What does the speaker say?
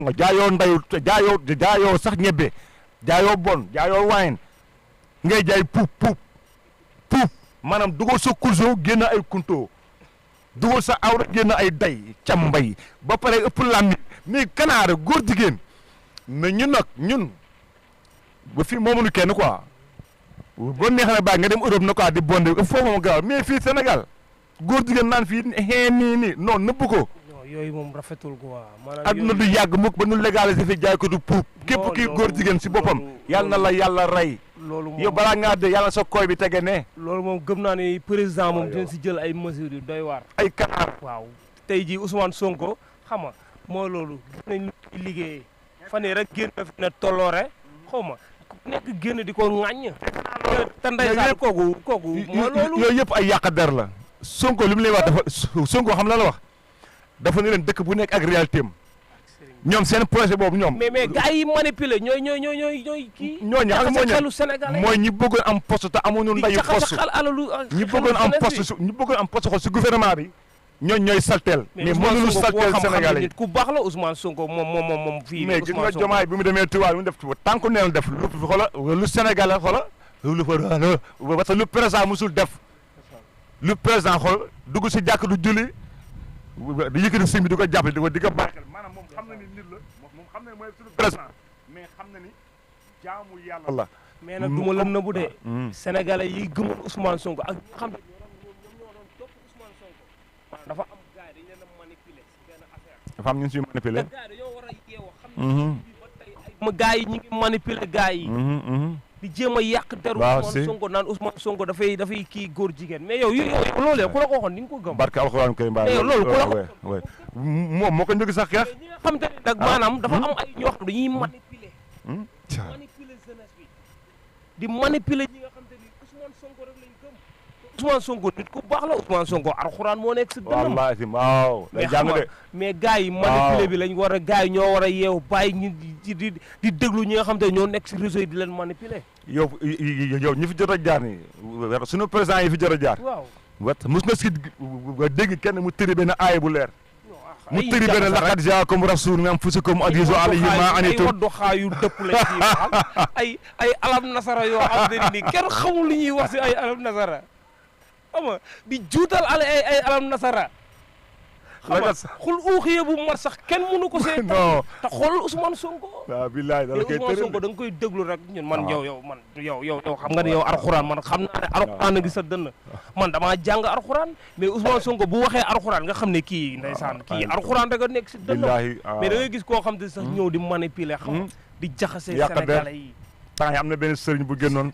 nga jaayoo ndayu jaayoo sax ñebbe jaayoo bon jaayoo waayin ngay jaay puub maanaam dugal sa kurso génn ay kunto dugal sa awra génn ay day cambay ba pare ëpp làmmi mais kanaara góor jigéen mais ñun ba fii moomuñu kenn quoi boo neexee ne bàyyi nga dem Europe na quoi di bonde foofu moom gaaw mais fii Sénégal góor jigéen naan fii nii non nëbb ko. yooyu moom rafetul quoi. maanaam adduna du yàgg mukk ba nu légaliser fi jaay ko du puub. képp kii góor jigéen si boppam. yàlla na la yàlla rey. loolu moom yow balaa ngaa de yàlla sa koy bi tege ne. loolu moom gëm naa ne président moom dina si jël ay mesures yu doy waar. ay kanaar. waaw tey jii Ousmane Sonko xam nga mooy loolu gis nañ lu liggéeyee fan yii rek génn fi ne tolloore xaw ma ku nekk génn di ko ŋàññ. te ndeysaan kooku mooy loolu. yooyu yëpp ay yàq der la. Sonko li mu lay wax dafa Sonko xam la wax dafa ne leen dëkk bu nekk ak réalité am ñoom seen projet boobu ñoom. mais gars yi manipulé ñooy kii. ñooñu xam nga xelu Sénégalais mooy ñi bëggoon am poste te amuñu ndayu poste ñi bëggoon am poste si gouvernement bi ñooñu ñooy salteel. mais mënuñu salteel Sénégalais yi ku baax la Ousmane Sonko moom fii. mais gis nga Diomaye bi mu demee Touba bi mu def tant que neel def lu xola lu Sénégalais xola lu fa parce que lu président musul def lu président xool dugg si jàkk du julli di yëkkati sëñ bi di ko jàppale di ko bàyyi xel maanaam moom xam na ni nit la moom xam na ni mooy suñu président mais xam na ni jaamu yàlla la. mais nag du ma la nëbbu de. Sénégalais yi gëmoon Ousmane Sonko ak ñi xam ne ñoom ñoo doon topp Ousmane Sonko. dafa am gars yi dañ leen a manipuler si benn affaire. dafa am ñu suy manipuler. gars yi dañoo war a yeewoo xam ne ba tey ay gars yi ñu ngi manipuler gars yi. di jéem a yàq deru Ousmane Sonko naan Ousmane Sonko dafay kii góor jigéen mais yow loolu ku la ko waxoon ni nga ko gëm. barke alxuraan koy mbaa loolu ku la ko moom moo ko njëkk sax xeex. ñi nga xam te ne nag maanaam dafa am ay ñoo xam dañuy manipuler. manipuler jeunesse bi di manipuler ñi nga xam te ni Ousmane Sonko rek lañ gëm. Ousmane Sonko nit ku baax la Ousmane Sonko alxuraan moo nekk si dënnam. wallaahi waaw. day jàng de mais gars yi manipuler bi lañ war a gars yi ñoo war a yeewu bàyyi ñu di déglu ñi nga xam te ñoo nekk si réseau yi di leen manipuler. yow ñi fi jot a jaar nii sunu président yi fi jot a jaar. waaw mos nga si dégg kenn mu tëri benn aaya bu leer. mu tëri benn laqad jaakum rasulun min anfusikum azizun alayhi ma anittum. ay waddu xaayu dëpp lañ ciy wax ay alam nasara yoo xam ne ni kenn xamul li ñuy wax si ay alam nasara xam nga di juutal ay alam nasara. xam nga xul uuxiye bu mat sax kenn mënu ko see. non te xool Ousmane Sonko. waaw billaay dala koy Ousmane Sonko da nga koy déglu rek ñun man yow xam nga ne yow alxuraan man xam naa ne alxuraan a gis sa dënn man damaa jàng alxuraan mais Ousmane Sonko bu waxee alxuraan nga xam ne kii ndeysaan kii alxuraan rek a nekk si dënn mais da ngay gis koo xam te sax ñëw di manipuler xam di jaxase Sénégalais yi. temps yi am na benn sëriñ bu génnoon